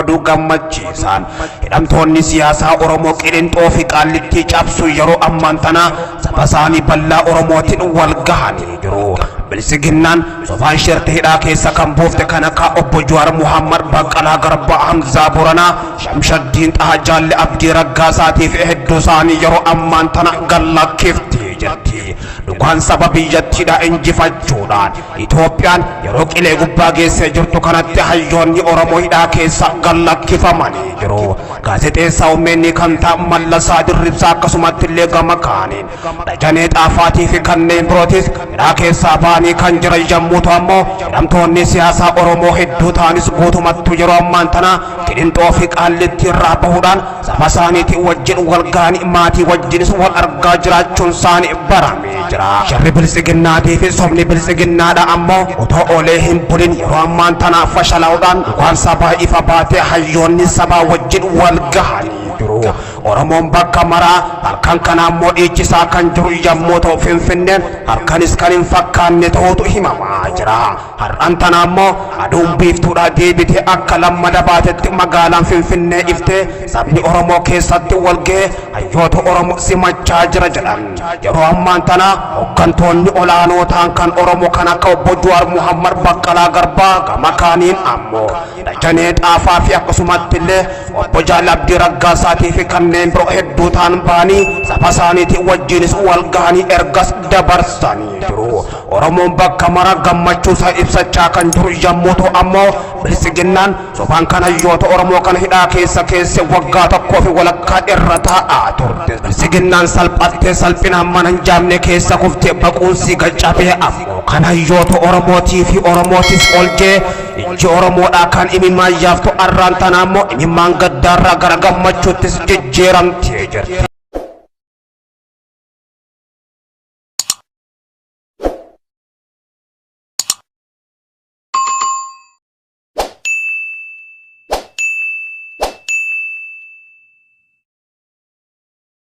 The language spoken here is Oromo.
Oduu gammachiisaan hidhamtoonni siyaasaa Oromoo Qilinxoo fi Qaallittii cabsu yeroo ammaan tana saba isaanii bal'aa Oromootiin wal gahanii jiru. Biltsiginnaan sobaan shirte hidhaa keessa kan buufte kan akka Obbo Jawaar Muhammad, Baqqalaa Garbaa, Hamzaa Boranaa, Shamshaddiin Xahaa, Jaalle Abdii Raggaasaatii fi hedduu isaanii yeroo ammaan tana gallakkiftee jirti. Dhugaan saba biyyattiidhaa injifachuudhaan Itoophiyaan yeroo qilee gubbaa geessee jirtu kanatti hayyoonni Oromoo hidhaa keessa gallakkifamanii jiru. Gaazexeessaa OMN kan ta'an Mallasaa Dirribsaa, akkasumatti illee gama kaaniin Dajanee Xaafaatii fi kanneen birootis hidhaa keessaa ba'anii kan jiran yommuu ta'u, ammoo hidhamtoonni siyaasaa Oromoo hedduu ta'anis guutumattuu yeroo ammaan tana Qilinxoo fi Qaallitti irraa bahuudhaan saba isaaniitiin wajjin wal ga'anii maatii wajjinis wal argaa jiraachuun isaanii baramee jira. Sharri biltsiginnaatii fi sobni biltsiginnaadha ammoo otoo oolee hin bulin yeroo ammaan tana fashalaa'uudhaan dhugaan sabaa ifa baatee hayyoonni sabaa wajjin wal gahanii jiru. Oromoon bakka maraa halkan kana ammoo dhiichisaa kan jiru yommuu ta'u, Finfinneen halkanis kan hin fakkaanne ta'utu himamaa jira. Har'an tana ammoo aduun biiftuudhaa deebitee akka lammada baatetti magaalaan Finfinnee iftee sabni Oromoo keessatti wal ga'ee hayyoota Oromoo simachaa jira jedhan. Yeroo ammaan tana hooggantoonni olaanoo ta'an kan Oromoo kan akka Obbo Jawaar Muhammad, Baqqalaa Garbaa, gama kaaniin ammoo Dajanee Xaafaa fi akkasumatti illee Obbo Jaal Abdii Raggaasaatii fi kanneen biroo hedduu ta'an ba'anii saba isaaniitiin wajjinis wal gahanii ergas dabarsanii jiru. Oromoon bakka mara gammachuu isaa ibsachaa kan jiru yommuu ta'u, ammoo biltsiginnaan sobaan kan hayyoota Oromoo kana hidhaa keessa keesse waggaa tokkoo fi walakkaa irra taa'aa turte. Biltsiginnaan salphattee salphinaan mana hin jaamne keessa kuftee baquunsii gaccabee ammoo kan hayyoota Oromootii fi Oromootis olchee ijji Oromoodhaa kan imimmaan yaaftu arraan tana ammoo imimmaan gaddaarraa gara gammachuuttis jijjiiramtee jirti.